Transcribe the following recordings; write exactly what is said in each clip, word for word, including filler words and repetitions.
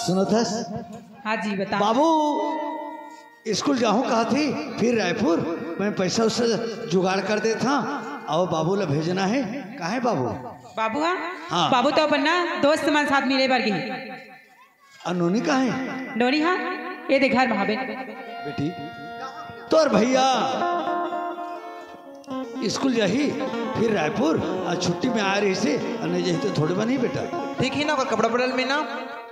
सुनत हस? हाँ जी, बता। बाबू स्कूल जाहूँ कहा थी, फिर रायपुर मैं पैसा उसे जुगाड़ कर देत हँव, अउ बाबू ला भेजना हे। काहे बाबू? बाबू हा? हाँ। बाबू तो अपन ना दोस्त मन साथ मिले बर गे। अउ नोनी कहाँ हे? नोनी हा, ये दे घर में हावे। बेटी, तोर भैया स्कूल जाही, फिर रायपुर, अउ छुट्टी में आए रहिसे, अउ नहीं जाही तो थोड़े बनही बेटा। ठीक हे ना, ओकर कपड़ा बदल में ना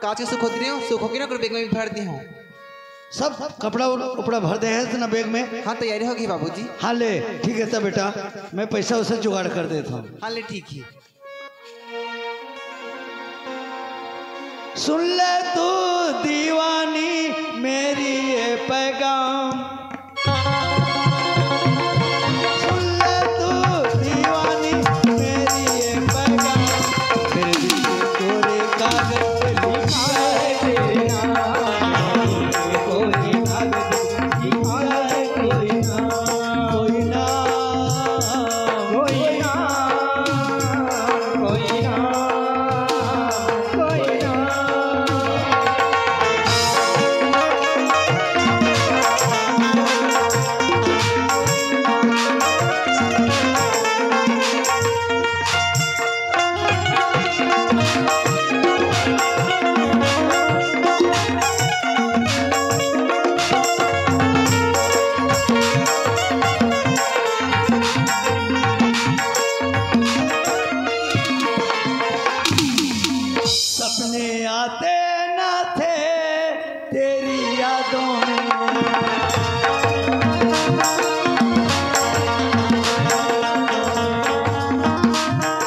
कांच के सुखो दे हँव, सुखो के ना ओकर बैग में भर दे हँव। सब कपड़ा उप-, उपड़ा भर दे हस ना बैग में? हाँ, तैयारी हो गे बाबूजी। हाँ ले, ठीक हे त बेटा, मैं पैसा उसे जुगाड़ कर देत हँव। हाँ ले, ठीक हे। सुन ले तू दीवानी मेरी ये पैगाम, सुन ले तू दीवानी मेरी ये पैगाम, मेरे दिल के कोरे कागज पे लिखा है तेरे नाम, कोरे कागज पे लिखा है कोई नाम, कोई नाम, कोई नाम। सपने आते ना थे तेरी यादों में,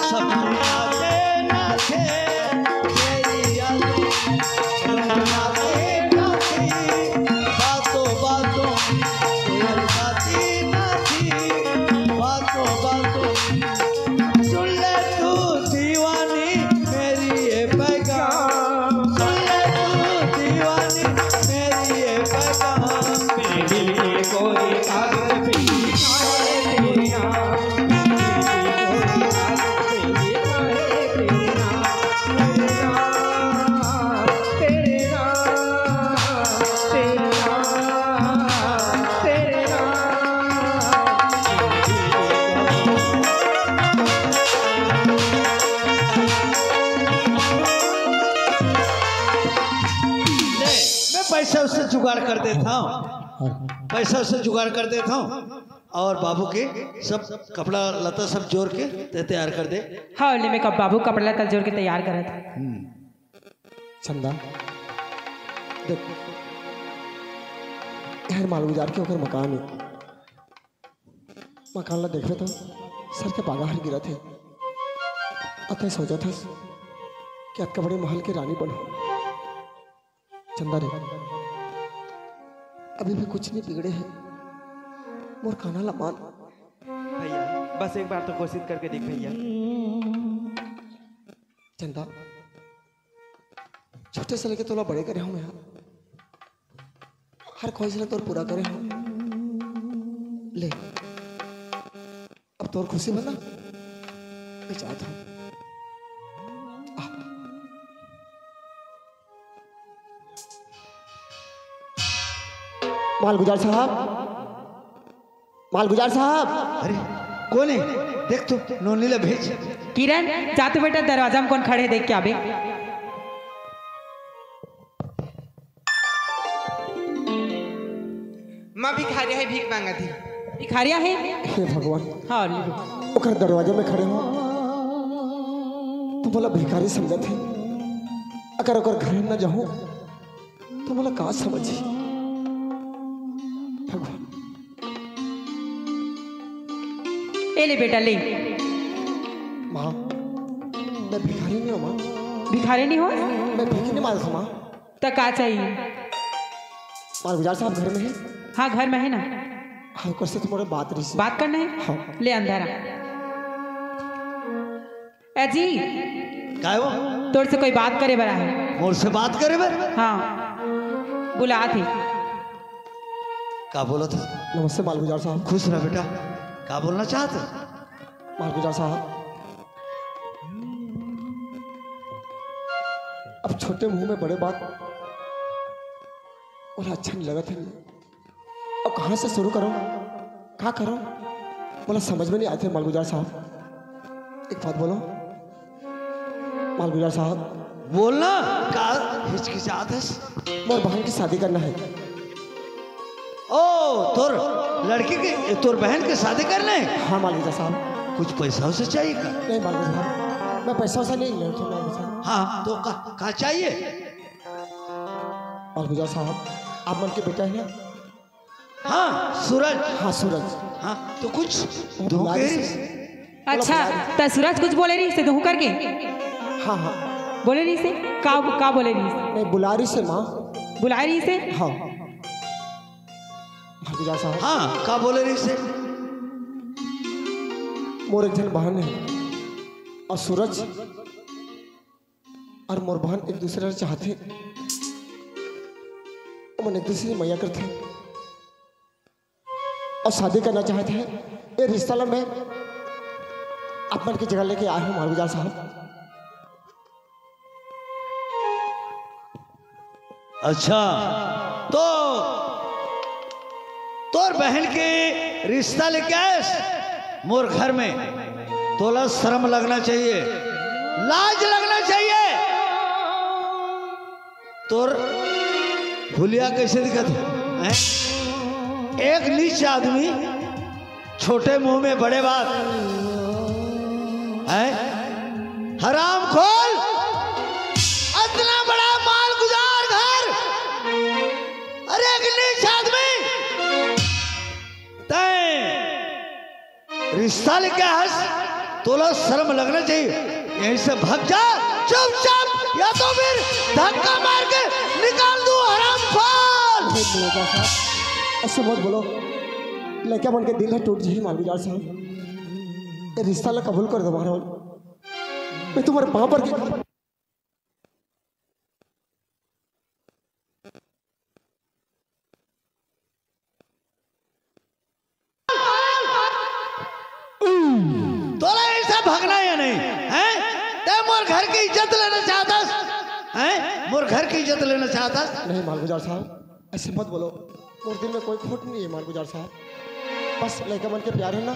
सपने आते ना थे तेरी यादों में, सपने आते ना थे, बातों बातों में तू अलगाती ना थी, बातों बातों में। सुन ले तू दीवानी मेरी ये पैगाम, सुन ले तू दीवानी मेरी ये पैगाम। मेरे दिल के कोरे कागज पे लिखा है तेरा नाम, मेरे दिल के कोरे कागज पे लिखा है तेरा नाम, तेरा नाम, तेरा नाम, तेरा नाम, तेरा नाम। ले, मैं पैसा उसे जुगाड़ कर देत हँव, पैसा उसे जुगाड़ कर देत हँव, अउ बाबू के सब कपड़ा लत्ता सब जोर के ते तैयार कर दे। हाँ, ले मैं कब बाबू कपड़ा लत्ता जोर के तैयार करत हँव। हम्म। चंदा, देख, ए हर मालगुजार के ओकर मकान हे। मकान ला देखबे त सर के पागा हर गिरत हे। अउ तैं सोचत हस कि अतका बड़े महल के रानी बनहूँ। चंदा रे, अभी भी कुछ नहीं बिगड़े हे, मोर कहना ला मान। भैया, बस एक बार तो कोशिश करके देख भैया। चंदा, छोटे से लेके तोला बड़े करे हँव मैं, हर ख्वाहिश ला तोर पूरा करे हँव। ले, अब तोर खुशी बना, मैं जात हँव। आ। मालगुजार साहब, मालगुजार साहब। अरे, कोन हे? देख तो, नोनी ला भेज। किरण, जा तो बेटा, दरवाजा में कोन खड़े हे, देख के आबे। माँ, भिखारिया हे, भीख मांगत हे। भिखारिया हे? हे भगवान। हाँ, ले। ओकर दरवाजा में खड़े हँव, त मोला भिखारी समझत हे। अगर ओकर घर न जाहूँ, त मोला का समझही? भगवान। ए ले बेटा, ले। माँ, मैं भिखारी नहीं हँव माँ। भिखारी नहीं हो? मैं भीख नहीं मांगत हँव माँ। त का चाहिए? मालगुजार साहब घर में हे? हाँ, घर में हे ना। हाँ, ओकर से तुम्हारे बात रहिस। बात करना हे? हाँ। ले अंदर आ। ए जी। काय हो? तोर से कोई बात करे बर आहे। मोर से बात करे बर? हाँ, बुलात हे। का बोलत हस? नमस्ते मालगुजार साहब। खुश रह बेटा। का बोलना चाहत हस? मालगुजार साहब, अब छोटे मुंह में बड़े बात, मोला अच्छा नहीं लगत हे। अब कहाँ से शुरू करूँ, का करूँ, मोला समझ में नहीं आते मालगुजार साहब। एक बात बोलो मालगुजार साहब। बोलना, का हिचकिचात हस? मोर बहन के शादी करना हे। ओ, तोर लड़की के, तोर बहन के शादी करना हे? हाँ मालगुजार साहब। कुछ पैसा उसे चाहिए का? नहीं मालगुजार साहब, मैं पैसा वैसा नहीं लेता मालगुजार साहब। हाँ, तो का, का चाहिए? मालगुजार साहब, आप मन के बेटा हे ना? हाँ, सूरज। हाँ, सूरज। हाँ, तो कुछ वो धोखे बुला रही से। अच्छा, त सूरज कुछ बोले रहिस हे, तहूँ करके? हाँ, हाँ। बोले रहिस हे? का, का बोले रहिस हे? नहीं, बुला रहिस हे माँ। बुला रहिस हे? हाँ। मालगुजार साहब। हाँ, का बोले रहिस हे? मोर एक झन बहन हे, अउ सूरज अउ मोर बहन एक दूसरे ला चाहथे, ओमन एक दूसरे से मया करथे अउ शादी करना चाहथे। ए रिश्ता ला मैं आप मन के जगह लेके आए हँव मालगुजार साहब। अच्छा, तो तोर बहन के रिश्ता लेके आएस मोर घर में, तोला शर्म लगना चाहिए, लाज लगना चाहिए। तोर हुलिया कैसे दिखत हे, हैं? एक नीच आदमी, छोटे मुंह में बड़े बात, हैं? हराम खोल, इतना बड़ा मालगुजार घर, अरे एक नीच आदमी, तैं रिश्ता लेके आएस, तोला शर्म लगना चाहिए। यहीं से भाग जा चुपचाप, या तो फिर धक्का मार के निकाल दूं, हराम खोल। हे मालगुजार साहब, ऐसे मत बोलो, लइका मन के दिल ह टूट जाही मालगुजार साहब। ये रिश्ता ला कबूल कर दो मारो, मैं तुम्हारे पाँव पर गिर तोला ऐसा भगना या नहीं, हैं? तैं मोर घर की इज्जत लेना चाहत हस, हैं? मोर घर की इज्जत लेना चाहत हस? नहीं मालगुजार साहब, ऐसे मत बोलो। मोर दिल में कोई खोट नहीं है मालगुजार साहब, बस लइका मन के प्यार हे ना,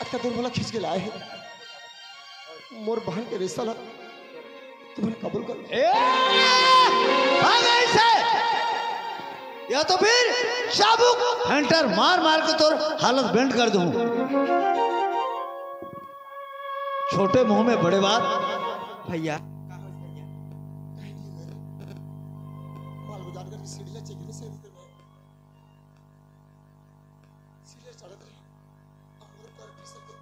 अतका दूर मोला खींच के लाए हे। मोर बहन के रिश्ता ला तुमन कबूल कर। ए, भाग यहीं से, या तो फिर चाबुक हंटर मार मार के तोर हालत बेंड कर दूं। छोटे मुंह में बड़े बात। भैया, मालगुजार घर की सीढ़ी ला चेक नहीं से सीढ़ी चढ़त रहे। और ऊपर फिसल के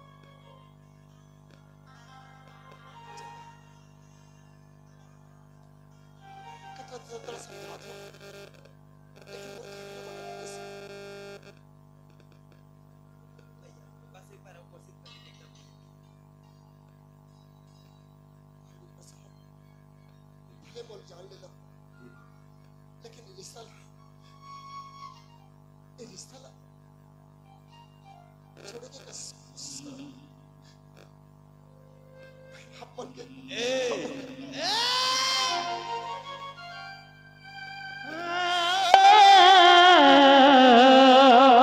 कतरा, कतरा, कतरा समझावत हूँ, लेकिन वो धीरे ना बोलत बस। भैया, बस एक बार और कोशिश करके देखता हूँ। भले मोर जान ले लो, लेकिन ये रिश्ता ला, ये रिश्ता ला छोड़े के कस-, अपन के ए, ए।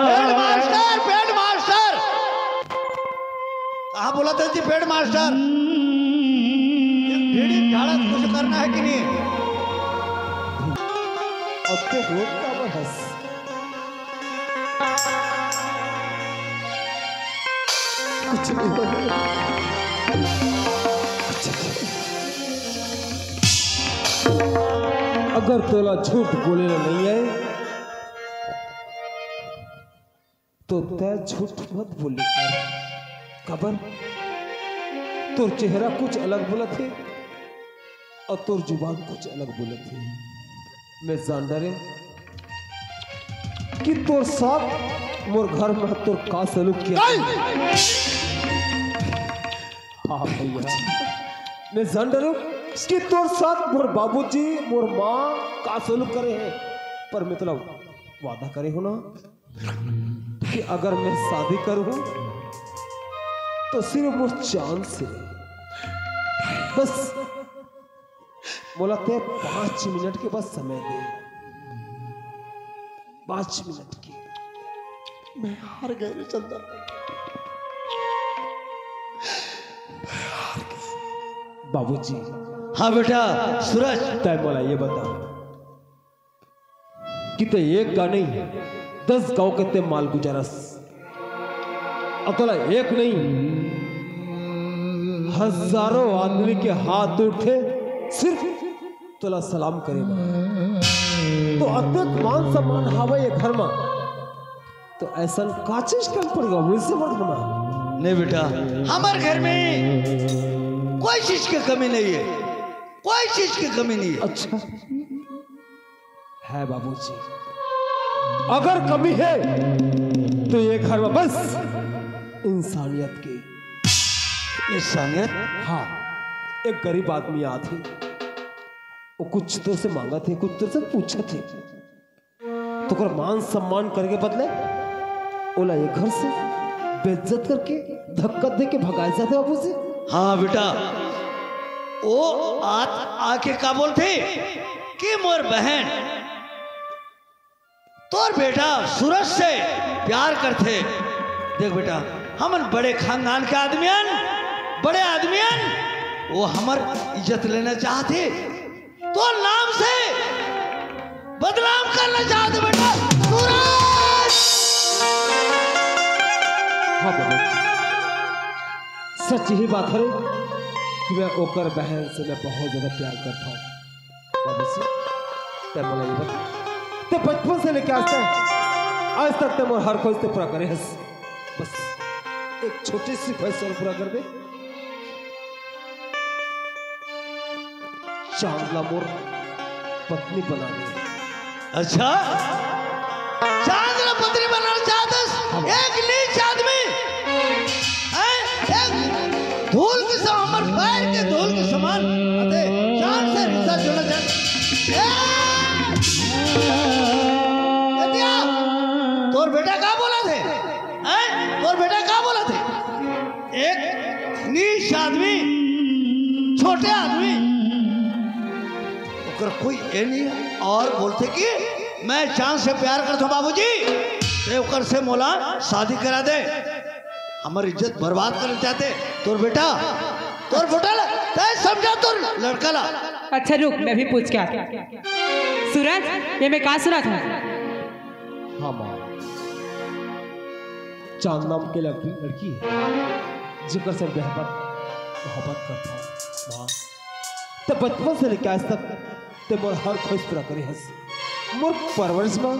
पेड मास्टर, पेड मास्टर। कहाँ बोलत हे जी पेड मास्टर? ये बीड़ी झाड़ा कुछ करना है कि नहीं? अब तो रोज का बहस। कुछ नहीं होय। कुछ नहीं। अगर तोला झूठ बोले ला नहीं आए, तो तै झूठ मत बोले कर। काबर? तोर चेहरा कुछ अलग बोलत हे और तोर जुबान कुछ अलग बोलत हे। मैं जान डरे कि तोर साथ मोर घर में तोर का सलूक किया। नहीं! हाँ भैया, मैं जान डरे कि तोर साथ मोर बाबूजी, मोर माँ का सलूक करे हे, पर मतलब वादा करे हो ना कि अगर मैं शादी करूं तो सिर्फ वो चांद से। बस मोला ते पांच मिनट के बस समय दे, पांच मिनट के। मैं हार गए रे चंदा। बाबूजी। हाँ बेटा सूरज। तय मोला ये बता कि ते एक का नहीं, दस गांव के ते माल गुजारस। अउ तोला एक नहीं, हजारों आदमी के हाथ उठे सिर्फ तोला सलाम करे बर। तो अतेक मान सम्मान हावय ये घर मा, तो ऐसन का चीज कम पड़ गया मुझसे मत बना। नहीं बेटा, हमारे घर में कोई चीज की कमी नहीं है, कोई चीज की कमी नहीं है। अच्छा है बाबूजी, अगर कमी है तो ये घर में बस इंसानियत की। इंसानियत? हाँ, एक गरीब आदमी आथे, वो कुछ तो से मांगथे, कुछ तो से पूछथे, तो ओकर मान सम्मान करके बदले ओला ये घर से बेइज्जत करके धक्का दे के भगाए जाथे बाबूजी। हाँ बेटा, वो आत आके का बोलथे कि मोर बहन तोर बेटा सूरज से प्यार करथे। देख बेटा, हमन बड़े खानदान के आदमी हन, बड़े आदमी हन, वो हमर इज्जत लेना चाहथे, तोर नाम से बदनाम करना चाहथे बेटा सूरज। हाँ बाबू, सच ही बात है कि मैं ओकर बहन से मैं बहुत ज्यादा प्यार करता हूँ। बाबूजी, तै मोला ये बता, तै बचपन से लेके आज तक, आज तक तै मोर हर ख्वाहिश तै पूरा करे हस। बस एक छोटी सी ख्वाहिश और पूरा कर दे, चांद ला मोर पत्नी बना दे। अच्छा, चांद ला पत्नी बनाना चाहत हस? हाँ। एक नीच आदमी, हैं? एक धूल के समान, हमर पैर के धूल के समान, अते चांद से रिश्ता जोड़ना चाहत हस? ए! ए दिया, तोर बेटा का बोलथे? हैं? तोर बेटा का बोलथे? एक नीच आदमी, छोटे आदमी, ओकर कोई ए नहीं है। और बोलथे कि मैं चांद से प्यार करथों बाबूजी, तै ओकर से मोला शादी करा दे, हमर इज्जत बरबाद करना चाहथे। तोर बेटा, तोर बेटा ला, तै समझा तोर लड़का ला। अच्छा रुक, मैं भी पूछ के आथों। सूरज, ये मैं का सुनत हूँ? हाँ माँ, चांद नाम के लड़की, लड़की है, जेकर से बेहद मोहब्बत करता हूँ। माँ, तै बचपन से लेके आज तक तै मोर हर ख्वाहिश पूरा करे हस, मोर परवरिश मा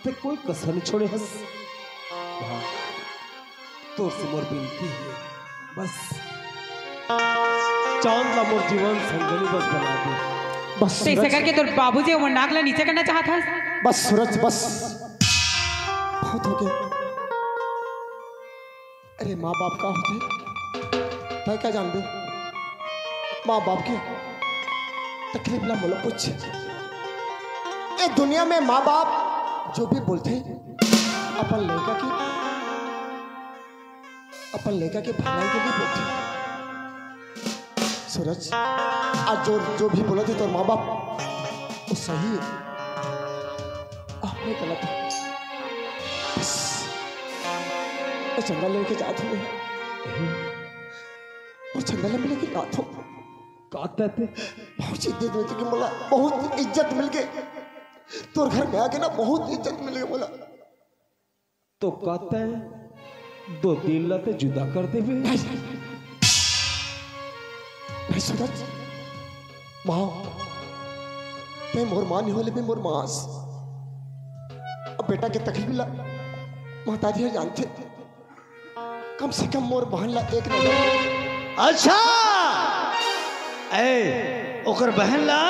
तै कोई कसर नहीं छोड़े हस। माँ, तोर से मोर बिनती है, बस चांद ला मोर जीवन संगनी बस बना दे। बस तैसे सूरज। करके तोर बाबूजी हमर नाक ला नीचे करना चाहत हस? बस सूरज, बस बहुत हो गया। अरे माँ बाप का होथे, तै का जानबे? माँ बाप के तकलीफ ला मोला पूछ। ए दुनिया में माँ बाप जो भी बोलथे अपन लड़का की, अपन लड़का के भलाई के लिए बोलथे। सूरज, आज जो, जो भी बोलथे तोर माँ बाप, वो सही है। आप नहीं गलत हो। बस, मैं चंदा लेके जात हूँ। मैं चंदा लेके जात हूँ। का कहते? बहुत इज्जत मिल गई मोला, बहुत इज्जत मिल गई। तोर घर में आके ना बहुत इज्जत मिल गई मोला। तो कहते हैं, दो दिल ला ते जुदा कर देबे। भाई, भाई सूरज, माँ, ते मोर माँ नहीं होले भी मोर माँ अस। अब बेटा के तकलीफ ला महतारी ह जानथे, कम से कम मोर बहन ला एक नजर। अच्छा, ए, ओकर बहन ला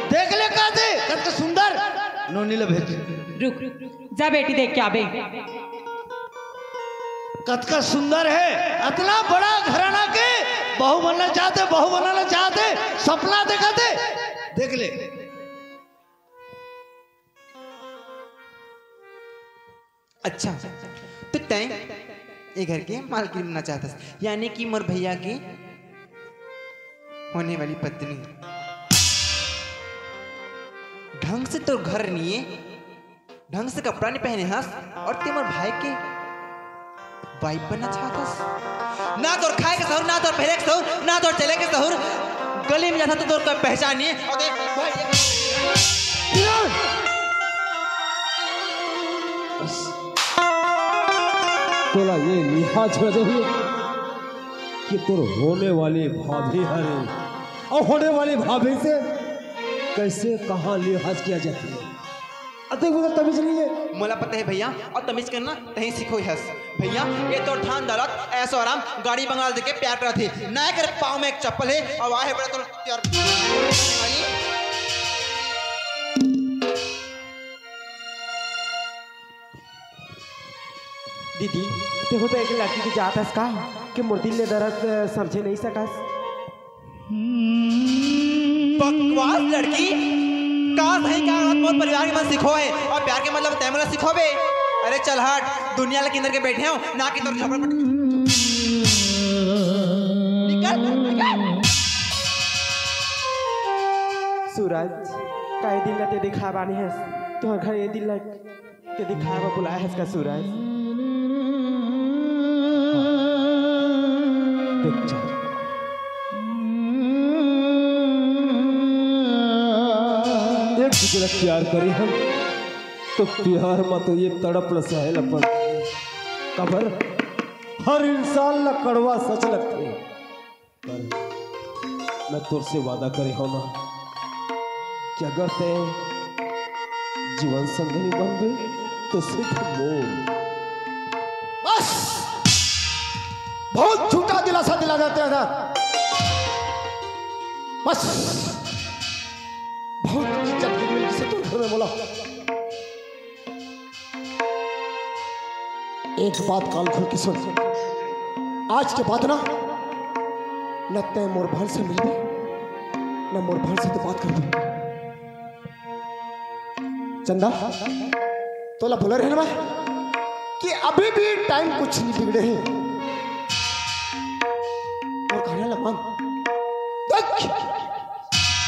देख ले, का दे, कतका सुंदर, नोनी ला भेज। रुक, रुक, रुक। जा बेटी, देख के आबे। कतका सुंदर है, अतना बड़ा घराना के बहू बनना चाहथे, बहू बनाना चाहथे, सपना देखथे, देख ले। अच्छा, तो तैं ये घर के मालकिन बनना चाहत हस, यानी कि मोर भैया के होने वाली पत्नी। ढंग से तोर घर नइ हे, ढंग से कपड़ा नइ पहने हस, अउ तैं मोर भाई के wife बनना चाहत हस। ना तोर खाए के सहूर, ना तोर पहने के सहूर, ना तोर चले के सहूर। गली में जाथस त तोर कोई पहचान नइ हे। अउ तैं भाई तोला ये लिहाज हो जाही कि तोर होने वाली भाभी हरे, अउ होने वाली भाभी से कइसे कहाँ लिहाज किया जाथे। अतेक बड़ा तमीज नइ हे। मोला पता हे भैया, अउ तमीज करना तहीं सिखोय हस। भैया, ये तोर धन दौलत, ऐशो आराम, गाड़ी बंगला देके प्यार करत हे। ना एकर पाँव में एक चप्पल हे, अउ आहे बड़ा तोर प्यार। दीदी, तेहू तो एक लड़की के जात हस का, कि मोर दिल ले दरद, अ, समझे नइ सकस। बकवास लड़की, का सही का गलत मोर परिवार के मन सिखोय हे, अउ प्यार के मतलब तैं मोला सिखोबे? अरे चल हट, दुनिया ला किंदर के बइठे हंव, ना कि तोर झपड़ पट-, निकल, निकल। सूरज, का ये दिन ला तैं दिखाय बर आने हस? तोर घर ये दिन ला तैं दिखाय बर बुलाय हस का सूरज? देख जा। एक दूसरे ला प्यार करे हन, तो प्यार म तो ये तड़प ल सहे ल पड़थे। काबर? हर इंसान ला कड़वा सच लगथे। पर मैं तोर से वादा करे हंव ना कि अगर तैं जीवन संगनी बनबे तो सिर्फ मोर। बस, बहुत झूठा दिलासा दिला देते हैं ना। बस, बहुत इज्जत गिरी मेरी से तोर घर में बोला। एक बात कान खोल के सुन, आज के बाद ना, न तैं मोर बहन से मिलबे, न मोर बहन से तैं बात करबे। चंदा, तोला बोले रहेंव ना मैं कि अभी भी टाइम कुछ नइ बिगड़े हे। अउ कहना लगन, देख,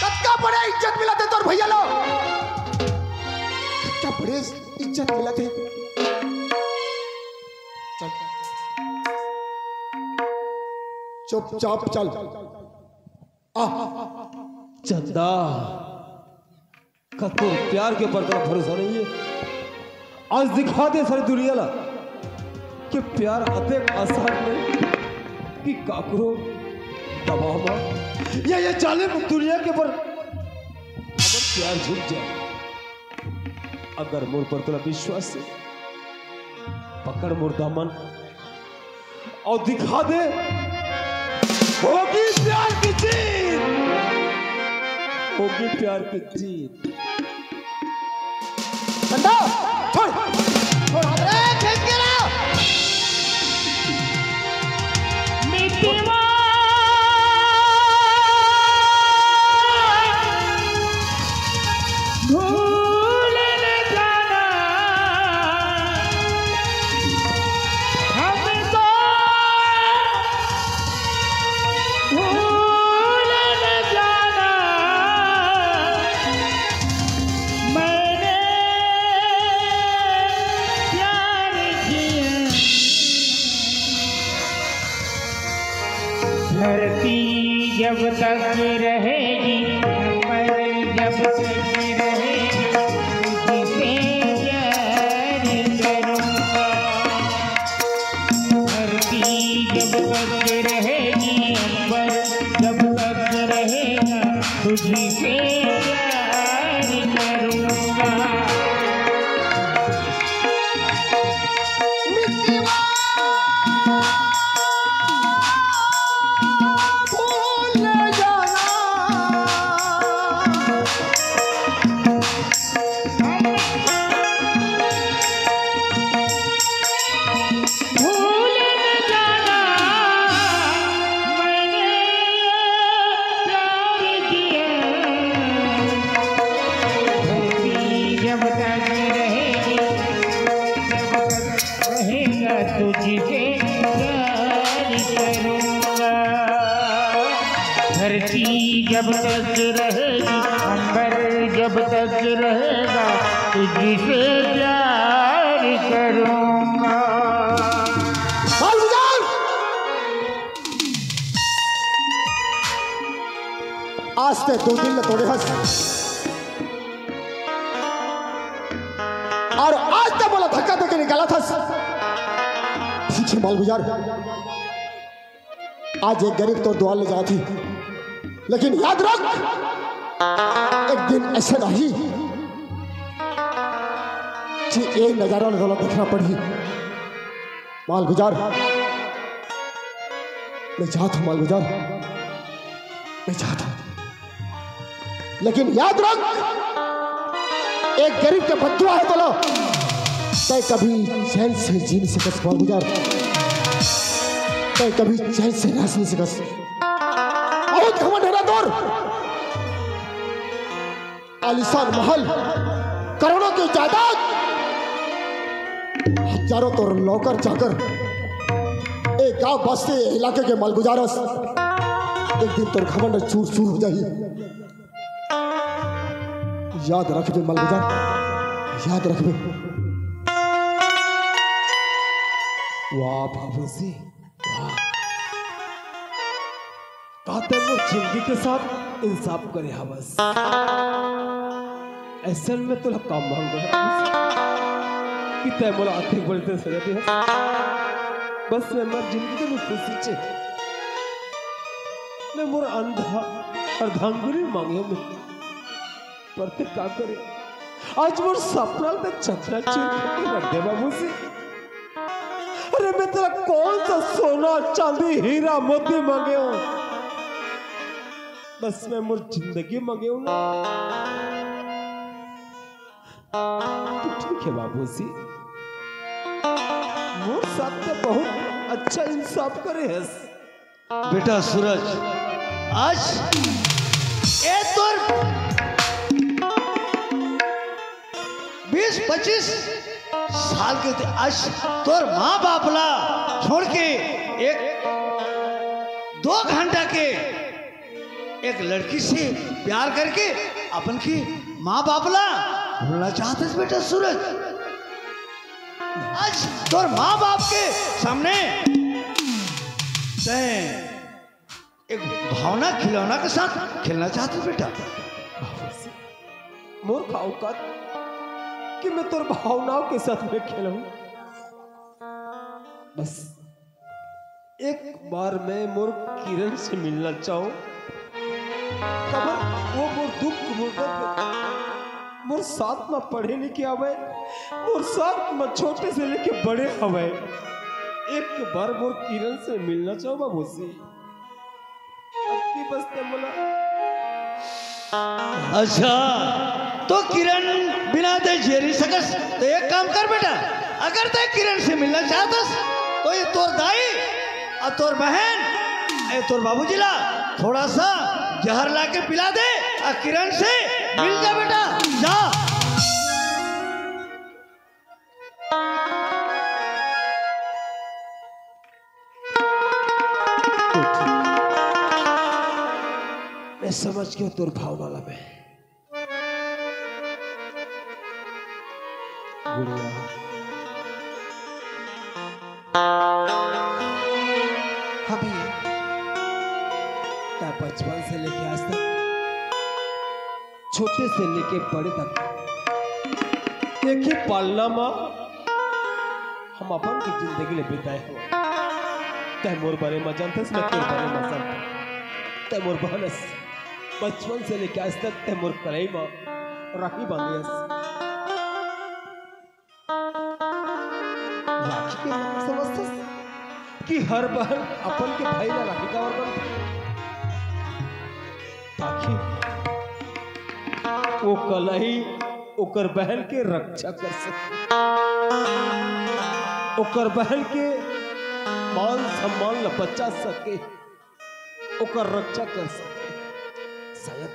कतका बड़े इज्जत मिलथे तोर भैया ला, कतका बड़े इज्जत मिलथे। चल, चुपचाप चल। आ। चंदा, का तोर प्यार के ऊपर तोला भरोसा नइ हे? आज दिखा दे सारी दुनिया ला कि प्यार अतेक आसान नइ हे कि काकरो दबाव म या ये जालिम दुनिया के ऊपर हमर प्यार झुक जाय। अगर मोर ऊपर तोला विश्वास हे, पकड़ मोर दामन अउ दिखा दे, होगी प्यार की जीत, होगी प्यार की जीत। चंदा, छोड़, छोड़ हाथ रे, खींच के ला। मितवा भूल न जाना हमको, भूल न जाना मैंने प्यार किया। धरती जब तक रहेगी, अंबर जब तक रहेगी, तुझसे प्यार करूंगा। धरती जब तक रहेगी, अंबर जब तक रहेगा, तुझसे प्यार करूंगा। मितवा भूल जाना तक रहेगी, अंबर जब तक रहेगा, तुझसे प्यार करूंगा। मालगुजार, आज ते दो दिन ले तोड़े हस, और आज ते मोला धक्का देके निकालत हस। ठीक है मालगुजार, आज एक गरीब तोर दुआर ले जात ही, लेकिन याद रख, एक दिन ऐसे रही कि ये नजारा ला तोला देखना पड़ही। मालगुजार, मैं जात हूँ मालगुजार, मैं जात हूँ। लेकिन याद रख, एक गरीब के बद्दुआ है तोला, तय कभी चैन से जी नहीं सकस मालगुजार, तय कभी चैन से रह नहीं सकस। बहुत घमंड है ना तोर, आलीशान महल, करोड़ों की जायदाद, हजारों तोर नौकर चाकर, एक गांव बस्ती इलाके के मालगुजार हस। एक दिन तोर घमंड चूर चूर हो जाही। याद रखबे मालगुजार, याद रखबे। वाह बाबूजी, वाह। का तैं मोर जिंदगी के साथ इंसाफ करे हवस। अइसन में तोला का मांग कि तैं मोला अतेक बड़े सजा दे हस। बस मैं मोर जिंदगी में खुशी चाहे। मैं मोर अंधा अर्धांगुली मांगे हूँ मैं। पर तैं का करे? आज मोर सपना ल तैं चकनाचूर करके रख दे बाबूजी। अरे मैं तेरा कौन सा सोना, चांदी, हीरा, मोती मांगे हूँ? बस मैं मोर जिंदगी मांगे हूँ ना। तो ठीक है बाबूजी, मोर साथ तो बहुत अच्छा इंसाफ करे हस। बेटा सूरज, आज ए तोर बीस पच्चीस साल के ते-, आज तोर माँ बाप ला छोड़ के एक दो घंटा के एक लड़की से प्यार करके अपन की माँ बाप ला भूलना चाहत हस बेटा सूरज। आज तोर माँ बाप के सामने तैं एक भावना खिलौना के साथ खेलना चाहत हस बेटा। मोर का औकात कि मैं तोर भावनाओं के साथ में खेलूं। बस एक बार मैं मोर किरण से मिलना चाहूं। काबर वो मोर दुख, मोर दर्द, मोर साथ में पढ़े लिखे हवय, मोर साथ में छोटे से लेके बड़े हवय। एक बार मोर किरण से मिलना चाहूं बाबूजी। अबकी बस तैं मोला। अच्छा, तो किरण बिना तैं जी नहीं सकस, तो एक काम कर बेटा, अगर तैं किरण से मिलना चाहत हस, तो ये तोर दाई और तोर बहन, ए तोर बाबूजी ला थोड़ा सा जहर ला के पिला दे और किरण से मिल जा बेटा, जा। मैं समझ गया तोर भावना ला मैं। गुड़िया। हाँ भैया, तैं बचपन से लेके आज तक, छोटे से लेके बड़े तक, एक ही पालना मा हम अपन की जिंदगी ले बिताए हवन। तैं मोर बारे मा जानथस, मैं तोर बारे मा जानथंव। तैं मोर बहन अस, बचपन से लेके आज तक तैं मोर कलाई मा राखी बांधे हस। राखी के मतलब समझथस कि हर बहन अपन के भाई ला राखी काबर बांधथे? ताकि वो कलाई ओकर बहन के रक्षा कर सके, ओकर बहन के मान सम्मान ला बचा सके, ओकर रक्षा कर सके। शायद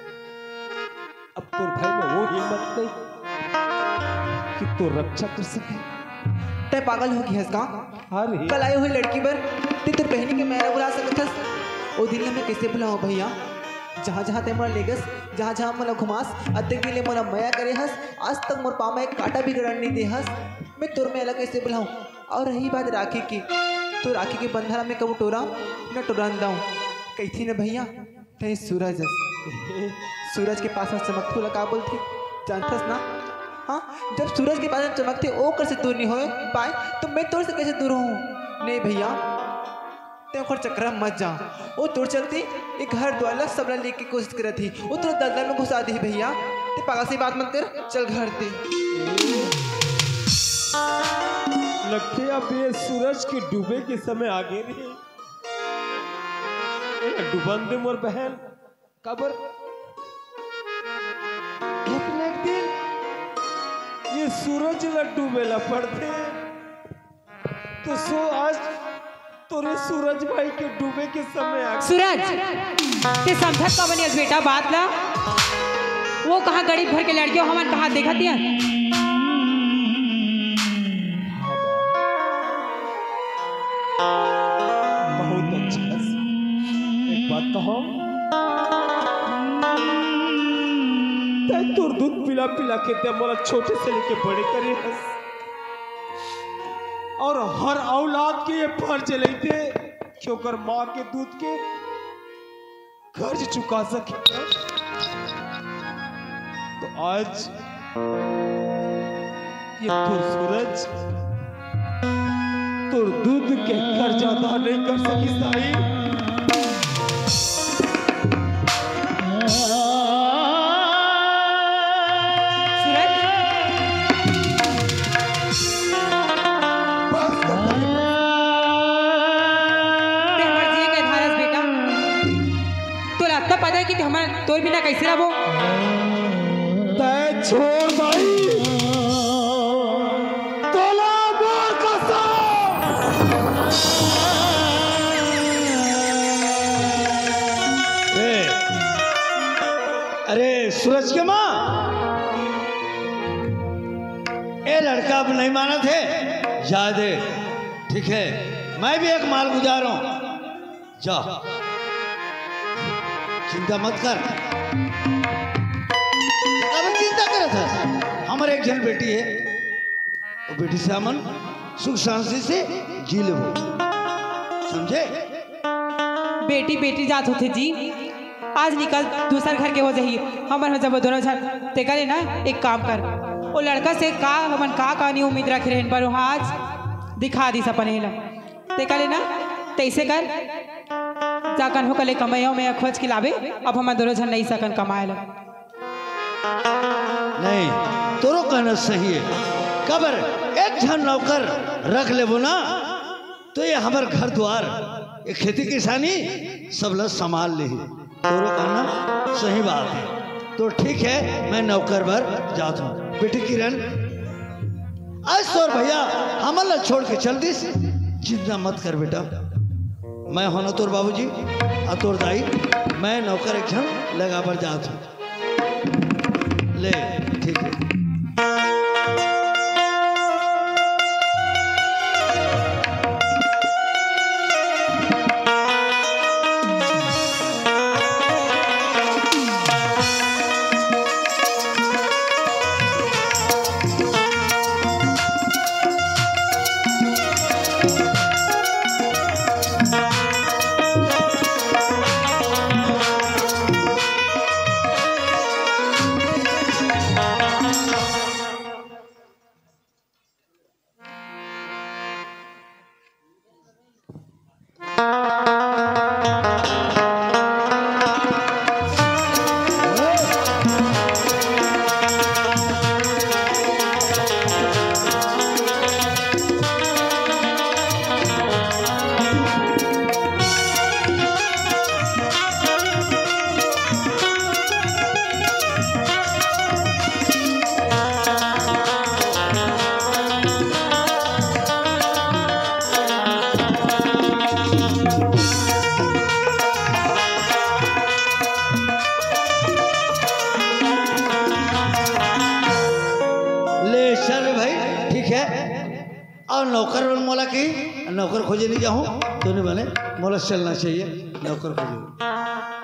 अब तोर भाई में वो हिम्मत नहीं कि तोर रक्षा कर सके। तैं पागल हो गया हस का? अरे। कलाई हुई लड़की बर तैं तोर बहिनी के मेहरा बुला सकत हस? ओ दिन ला मैं कैसे भुलाऊं भैया? जहाँ जहाँ ते मोला लेगस, जहाँ जहाँ मोला घुमास, अतेक दिन ले मोला मया करे हस, आज तक मोर पाँव में एक कांटा भी गड़न नहीं दे हस। मैं तोर मया ला कैसे भुलाहूँ? और रही बात राखी की, तो राखी के बंधन ला मैं कबू टोरा न टोरन दऊँ। कहिथी न भैया, तैं सूरज अस। सूरज के पास में चमकथे ओला का बोलथे, जानथस ना? हाँ, जब सूरज के पास में चमकथे, ओकर से दूर नहीं होए पाए, तो मैं तोर से कैसे दूर हूँ? नहीं भैया, तैं ओकर चक्कर में मत जा। वो तोर चलते ये घर द्वार ला सबला लेके कोशिश करत ही, वो तोर दलदल में घुसा दे भैया। ते पागल से बात मत कर, चल घर ते। लगथे अब ये सूरज के डूबे के समय आगे रे। एला डूबन दे मोर बहन। काबर? एक न एक दिन ये सूरज ला डूबे ला पड़थे। तो सो आज तोरे सूरज भाई के डूबे के समय आ सूरज, ते समझत का बनियस बेटा बात ला? वो कहाँ गणित भर के लड़के हो, हमन कहाँ देखत हन? बहुत अच्छा। एक बात कहो, तै तोर दूध पिला पिला के ते मोला छोटे से लेके बड़े करे हस, और हर औलाद के ये फर्ज लेते कि ओकर माँ के दूध के कर्ज चुका सके। तो आज ये तोर सूरज, तोर दूध के कर्ज अदा नहीं कर सकिस दाई। सूरज, बस कर दाई। ते हमर जिए के आधार हस बेटा। तोला अतना पता है कि ते हमर, तोर बिना कैसे रहबो? तै छोड़ दाई, तोला मोर कसम। ए, अरे सूरज के माँ, ए लड़का अब नहीं मानत हे, जा दे, ठीक है, मैं भी एक मालगुजार हूँ। जा, चिंता मत कर। अब चिंता करत हस, हमर एक झन बेटी है, वो बेटी से हमन सुख शांति से जी लेबो, समझे? बेटी बेटी जात होथे जी, आज निकल दूसर घर के हो जाही, हमर हो जाबो दोनों झन। तेकर ले ना एक काम कर, वो लड़का से का हमन का का नहीं उम्मीद रखे रहन, पर वो आज दिखा दिस अपन एला। तेकर ले ना, तैसे कर, जा कन्हो कले कमइया में खोज के लाबे, अब हमन दोनों झन नहीं सकन कमाए ला। नहीं, तोरो कहना सही है। काबर एक झन नौकर रख लेबो ना, तो ये हमर घर द्वार, ये खेती किसानी सब ला संभाल लेही। तोरो कहना सही बात है। तो ठीक है, मैं नौकर बर जात हूँ। बेटी किरण, आज तोर भैया हमन ला छोड़ के चल दिस, चिंता मत कर बेटा, मैं होना तोर बाबूजी, आ तोर दाई, मैं नौकर एक झन लगा बर जात हूँ। ले, ठीक है। ले सर भाई, ठीक है। और नौकर बन मोला की, नौकर खोजे नहीं जाऊँ तो नहीं बने, मोला चलना चाहिए नौकर खोजे।